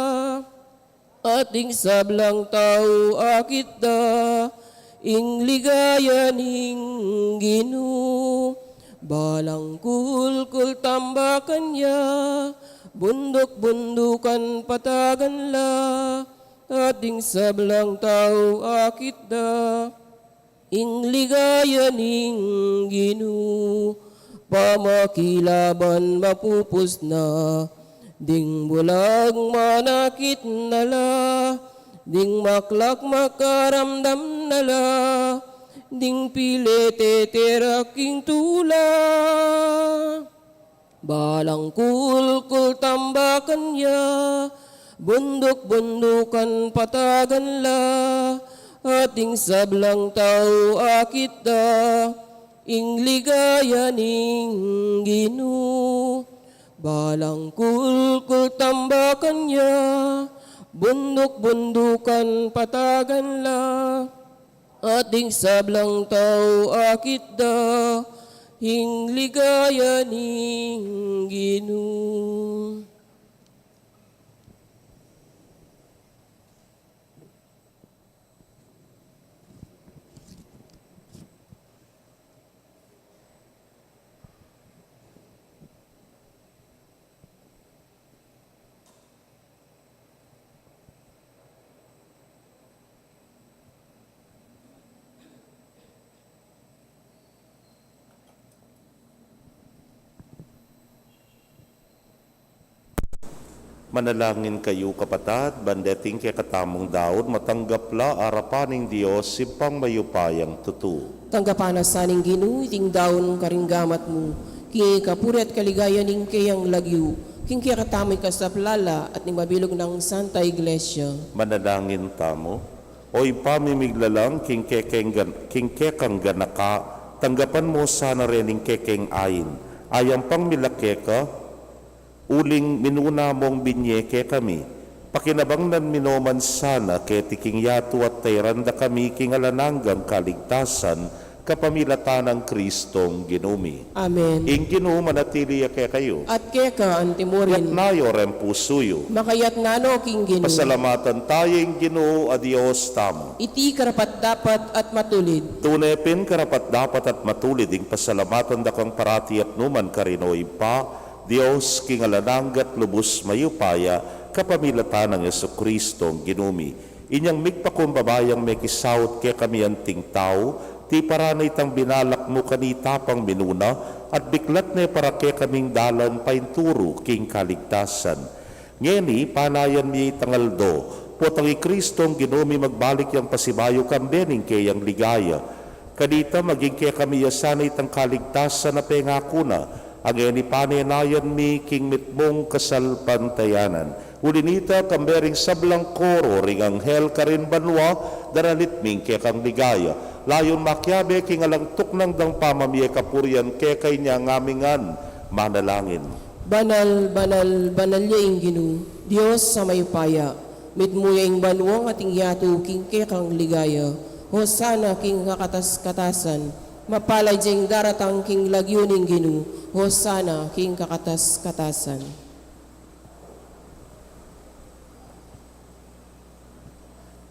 at ding sablang tau akit da ing ligaya ning Ginu. Balang kulkul tambakan ya, bunduk-bundukan patagan la, at ding sablang tau akit da ing ligaya ning Ginu. Pamakilaban mapupus na, ding bulag manakit na la, ding maklak makaramdam na la, ding pile teterak king tula. Balang kulkul tambakan ya, bunduk-bundukan patagan la, at ding sablang tau akit da ing ligaya ning Ginu. Balang kulkul tambakan ya, bunduk-bundukan patagan la, at ding sablang tau akit da ing ligaya ning Ginu. Manalangin kayu, kapatad, ban deting kekatamung daun matanggap la arapan ning Dios, Ibpang mayupayang tutu. Tanggapan na sa ning Ginu iting daun karing gamat mu, king ikapuri at kaligayan ning keyang lagyu, king kekatamu ikasaplala at ning mabilug nang Santa Iglesia. Manalangin tamu. O Ibpa mi miglalang king kekeng gan-, king kekang ganaka, tanggapan mu sana rening kekeng ain. Ayang pang mila keka, uling minuna mung binye kekami. Pakinabang na mi no man sana keti king yatu at tairan da kami king alang anggang kaligtasan, kapamilatan nang Kristong Ginu mi. Amen. Ing Ginu manatili ya kekayu. At keka antimurin. Itas yu reng pusu yu. Makaitas na no king Ginu. Pasalamatan taya ing Ginu a Dios tamu. Iti karapat-dapat at matulid. Tune pin karapat-dapat at matulid ing pasalamatan da kang parati at nukarin man, O Ibpa, Dios king alang angga at lubus mayupaya, kapamilatan nang Jesukristong Ginu mi. Inyang migpakumbaba yang mekisaut kekami anting tau, tiparan na itang binalak mu kanita pang minuna, at biklat ne para kekaming dalan painturu king kaligtasan. Ngeni, panayan mi itang aldo, potang i Kristong Ginu mi magbalik yang pasibayu kambe ning keyang ligaya. Kanita maging kekami ya sana itang kaligtasan a pengaku na, a ngeni panenayan mi king mitmung kasalpantayanan. Uli nita, kambe ring sablang koro ring anghel karin banua, daralit mi ing kekang ligaya. Layun makiabe king alang tuknang dang pamamie kapurian keka, inya ngan mi ngan manalangin. Banal, banal, banal ya ing Ginu, Dios a mayupaya. Mitmu ya ing banuang ating yatu king kekang ligaya. Hosana king kakatas-katasan. Mapalad ya ing daratang king lagyu ning Ginu. Hosana king kakatas-katasan.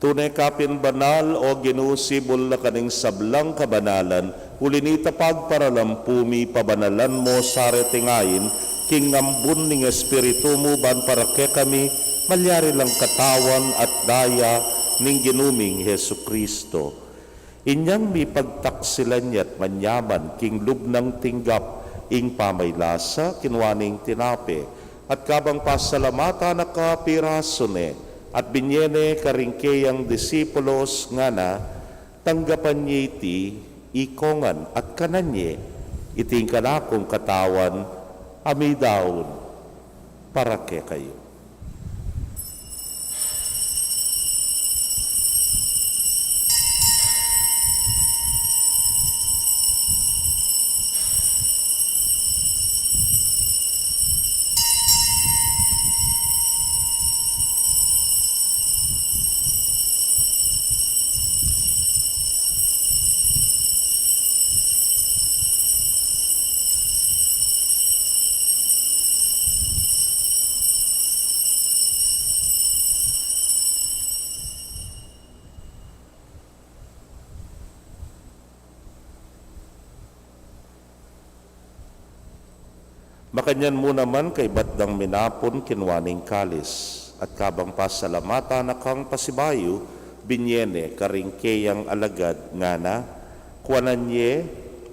Tune ka pin banal, O Ginu, sibul na ka ning sablang kabanalan, uli nita pagparalampu mi, pabanalan mu sa reting ain, king ambun ning Espiritu mu, ban para kekami malyari lang katawan at daya ning Ginu ming Jesucristo. Inyang mipagtaksilan ya't manyaman king lub nang tinggap ing pamaylasa, kinua ne ing tinape, at kabang pasalamatan na ka, pirasu ne, at binye ne karing keyang disipulos, ngana: Tanggapan ye iti, ikongan, at kanan ye, iti ing kanakung katawan a midaun para kekayu. Makanyan mu naman, kaybat dang minapun, kinua ne ing kalis, at kabang pasalamatan na kang pasibayu, binye ne karing keyang alagad, ngana: Kuanan ye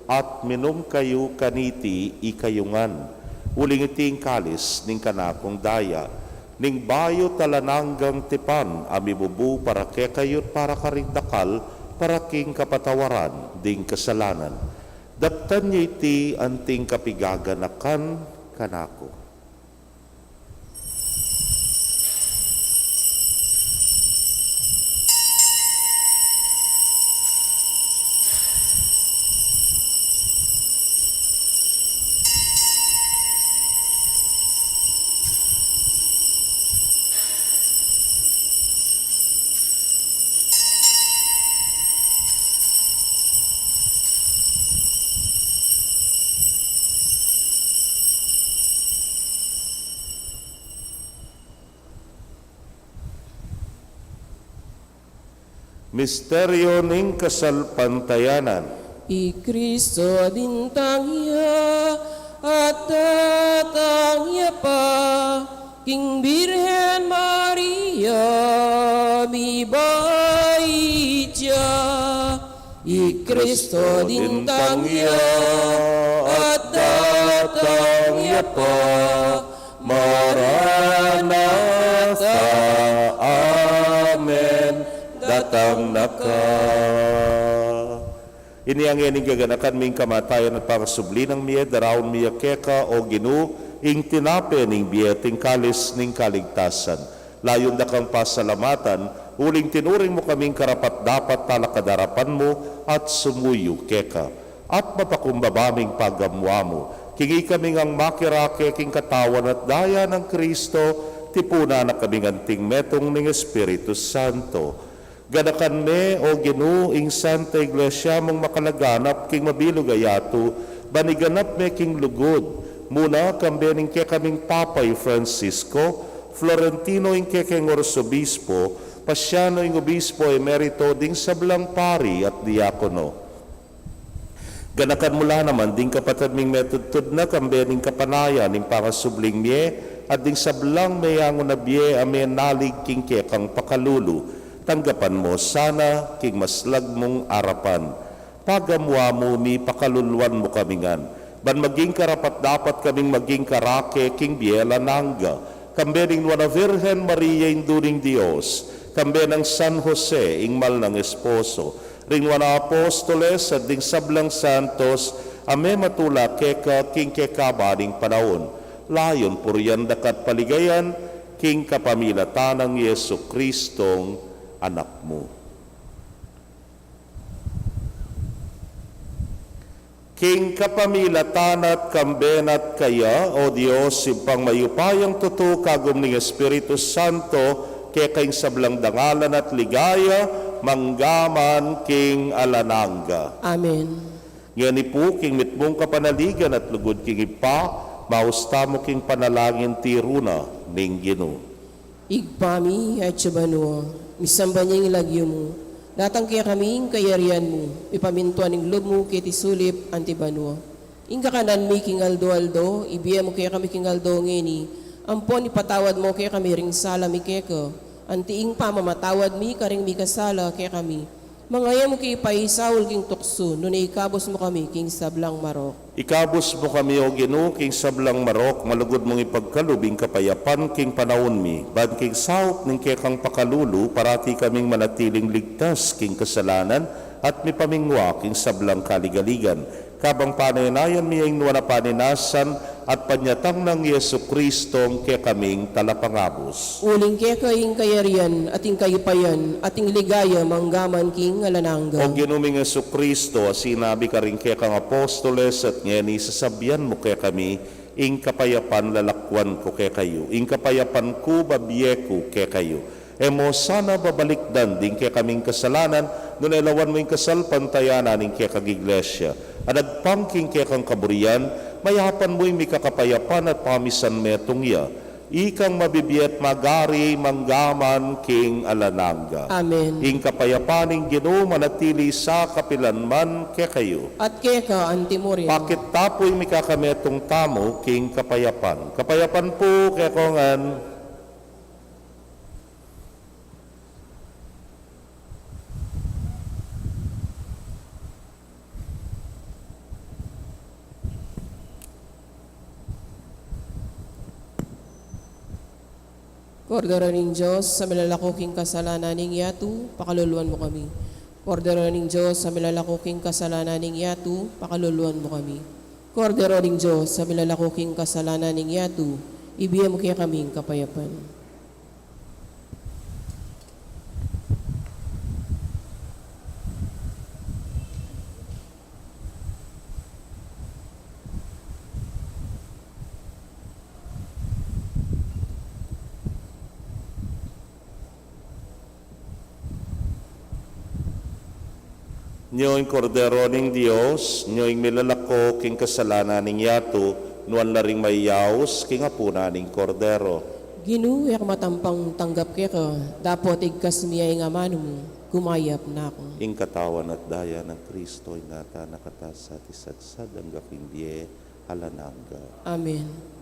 at minum kayu kaniti ikayu ngan, uling iti ing kalis ning kanakung daya, ning bayu't alang anggang tipan, a mibubu para kekayu't para karing dakal, para king kapatawaran ding kasalanan. Daptan ye iti anting kapigaganakan kanaku. Misteryo ning kasalpantayanan. I Kristo dintang ya at datang ya pa, king Birhen Maria mibait ya. I Kristo dintang ya at datang ya pa, Maranatha. Amen. Datang na ka. Inya ngening gaganakan mi ing kamatayan at pangasubli nang mie, daraun mi ya keka, O Ginu, ing tinape ning bie at ing kalis ning kaligtasan. Layun da kang pasalamatan, uling tinuring mu kaming karapat-dapat talakad arapan mu at sumuyu keka. At mapakumbaba ming pagamuan mu, king ikami ngang makirake king katawan at daya nang Kristo, tipunan na kaming anting metung ning Espiritu Santo. Ganakan me, O Ginu, ing Santa Iglesia mung makalaganap king mabilug a yatu, ban iganap me king lugud, muna kambe ning kekaming Papa i Francisco, Florentino ing kekeng Arsobispo, Paciano ing Obispo Emerito, ding sablang pari at diakono. Ganakan mu la naman ding kapatad ming metudtud na kambe ning kapanayan ning pangasubling mie, at ding sablang meyangu na bie a menalig king kekang pakalulu. Tanggapan mu sana king maslag mung arapan. Pagamuan mu mi, pakaluluan mu kami ngan, ban maging karapat-dapat kaming maging karake king bie alang angga, kambe ning Nuan a Virgen Maria, Indu ning Dios, kambe nang San Jose, ing mal nang esposo, ring Nuan a Apostoles, at ding sablang santos a mematula keka king kekaban ning panaun. Layun purian da ka at paligayan king kapamilatan nang Jesucristong Anak mu. King kapamilatan na at kambe na at kaya, O Dios, Ibpang mayupayang tutu, kagum ning Espiritu Santo, keka ing sablang dangalan at ligaya, mangga man king alang angga. Amen. Ngeni pu, king mitmung kapanaligan at lugud king Ibpa, maus tamu king panalangin tiru na ning Ginu. Ibpa mi, atsu ka banua, misamban ya ing lagyu mu, datang kekami ing kayarian mu, mipamintuan ing lub mu keti sulip anti banua. Ing kakanan mi king aldo-aldo, ibie mu kekami king aldo ngeni, ampon ipatawad mu kekami ring sala mi keka, anti ing pamamatawad mi karing mikasala kekami. Manga e mu ke ipaisaul king tuksu, nune ikabus mu kami king sablang marok. Ikabus mu kami, O Ginu, king sablang marok, malugud mung ipagkalub ing kapayapan king panaun mi, ban king saup ning kekang pakalulu, parati kaming manatiling ligtas king kasalanan, at mipamingwa king sablang kaligaligan. Kabang panayan-ayan mi ing nuan a paninasan at panyatang nang Jesucristo, ing kekaming talapangabus. Uling keka ing kayarian, at ing kayupayan, at ing ligaya, mangga man king alang angga. O Ginu ming Jesucristo, a sinabi karing kekang apostoles, at ngeni sasabian mu kekami, ing kapayapan lalakwan ku kekayu, ing kapayapan ku babie ku kekayu. E mu sana babalikdan ding kekaming kasalanan, nune lawan mu ing kasalpantayanan ning kekang Iglesia, a nagpang king kekang kaburian, mayapan mu ing mikakapayapan at pamisan metung ya. Ikang mabibie at magari mangga man king alang angga. Amen. Ing kapayapan ning Ginu manatili sa kapilan man kekayu. At keka antimurin. Pakit ta pu ing mikakametung tamu king kapayapan. Kapayapan pu kekongan. Kordero ning Dios, a milalako king kasalanan ning yatu, pakaluluan mu kami. Kordero ning Dios, a milalako king kasalanan ning yatu, pakaluluan mu kami. Kordero ning Dios, a milalako king kasalanan ning yatu, ibie mu kekami ing kapayapan. Nyo ing Kordero ning Dios, nyo ing milalako king kasalanan ning yatu, nuan la ring mayaus king apunan ning Kordero. Ginu, e ku matampang tanggap keka, dapot igkas mu ya ing amanu mu, gumayap na ku. Ing katawan at daya nang Kristo, ingatan na kata sa at isatsad angga king bie alang angga. Amen.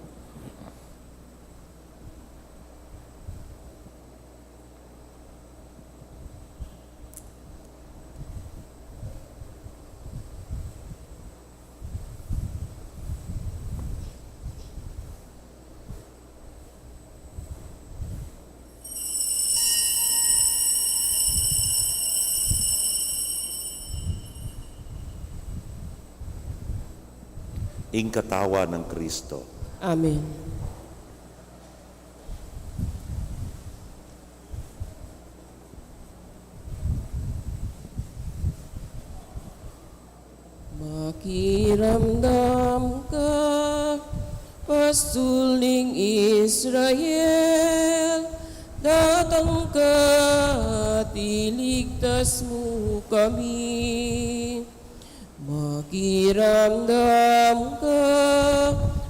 Ing katawan nang Kristo. Amen. Makiramdam ka, pastul ning Israel, datang ka at iligtas mu kami. Makiramdam ka,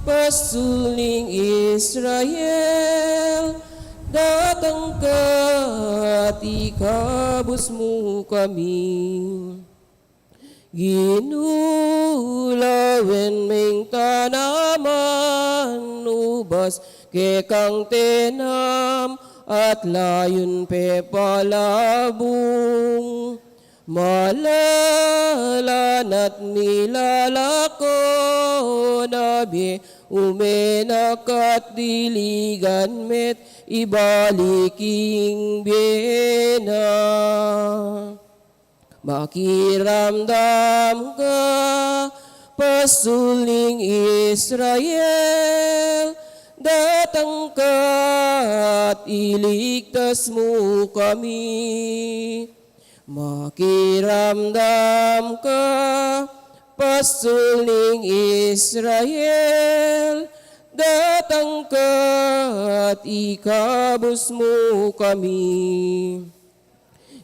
pastul ning Israel, datang ka at ikabus mu kami. Ginu, lawen meng tanaman, ubas kekang tenam at layun pepalabung. Malalan at milalaku na bie, umenak at diligan met ibalik ing bie na. Makiramdam ka, pastul ning Israel, datang ka at iligtas mu kami. Makiramdam ka, pastul ning Israel, datang ka at ikabus mu kami.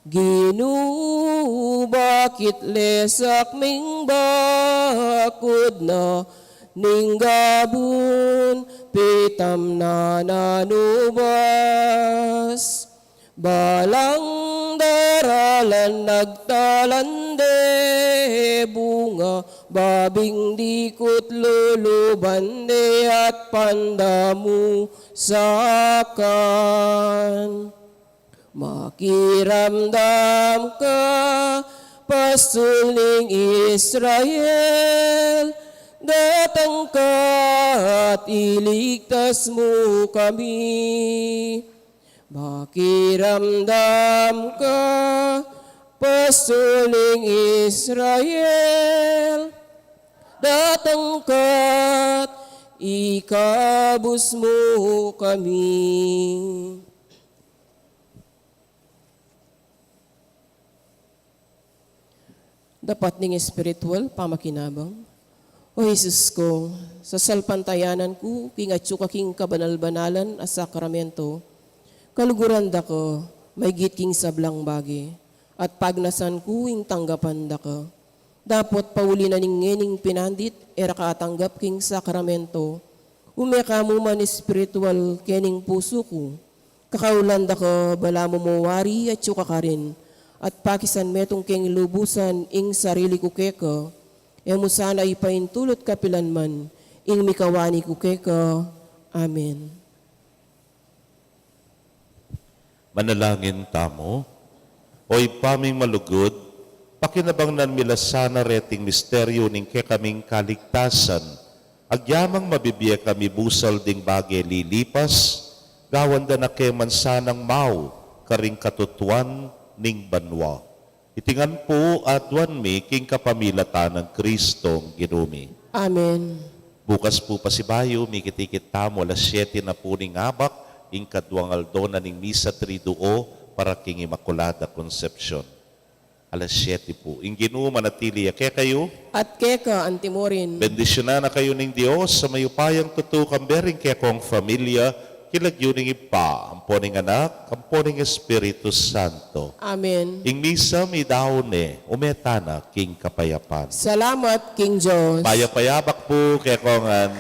Ginu, bakit lesak ming bakud na ning gabun, pitam na nanubas? Balang daralan nagtalan de bunga, babing dikut luluban de at pandamu sakan. Makiramdam ka, pastul ning Israel, datang ka at iligtas mu kami. Makiramdam ka, pastul ning Israel, datang ka at ikabus mu kami. Dapat ning espiritual pamakinabang. O Jesus ku, sasalpantayanan ku king atyu ka king kabanal-banalan a sakramento. Kaluguran da ka maigit king sablang bage, at pagnasan ku ing tanggapan da ka. Dapot pauli na ning ngening pinandit, e ra ka atanggap king sakramento. Ume ka mu man espiritual kening pusu ku. Kakaulan da ka balamu mu wari atyu ka karin, at pakisan metung keng lubusan ing sarili ku keka, e mu sana ipaintulut kapilan man ing mikawani ku keka. Amen. Manalangin tamu. O Ibpa ming malugud, pakinabangnan mi la sana reting misteryu ning kekaming kaligtasan, agyamang mabibie kami busal ding bage lilipas, gawan da na ke man sanang mau karing katutuan ning banua. Iti ngan pu aduan mi king kapamilatan nang Kristong Ginu mi. Amen. Bukas pu pasibayu, mikit-ikit tamu, alas siyete na pu ning abak, ing kaduang aldo na ning Misa Triduo para king Inmaculada Concepcion. Alas siyete pu. Ing Ginu manatili ya kekayu. At keka antimurin. Bendisyunan na kayu ning Dios a mayupayang tutu, kambe ring kekong familia, king lagyu ning Ibpa, ampo ning Anak, ampo ning Espiritu Santo. Amen. Ing Misa midaun ne, ume tana king kapayapan. Salamat king Dios. Mayap a abak pu kekongan.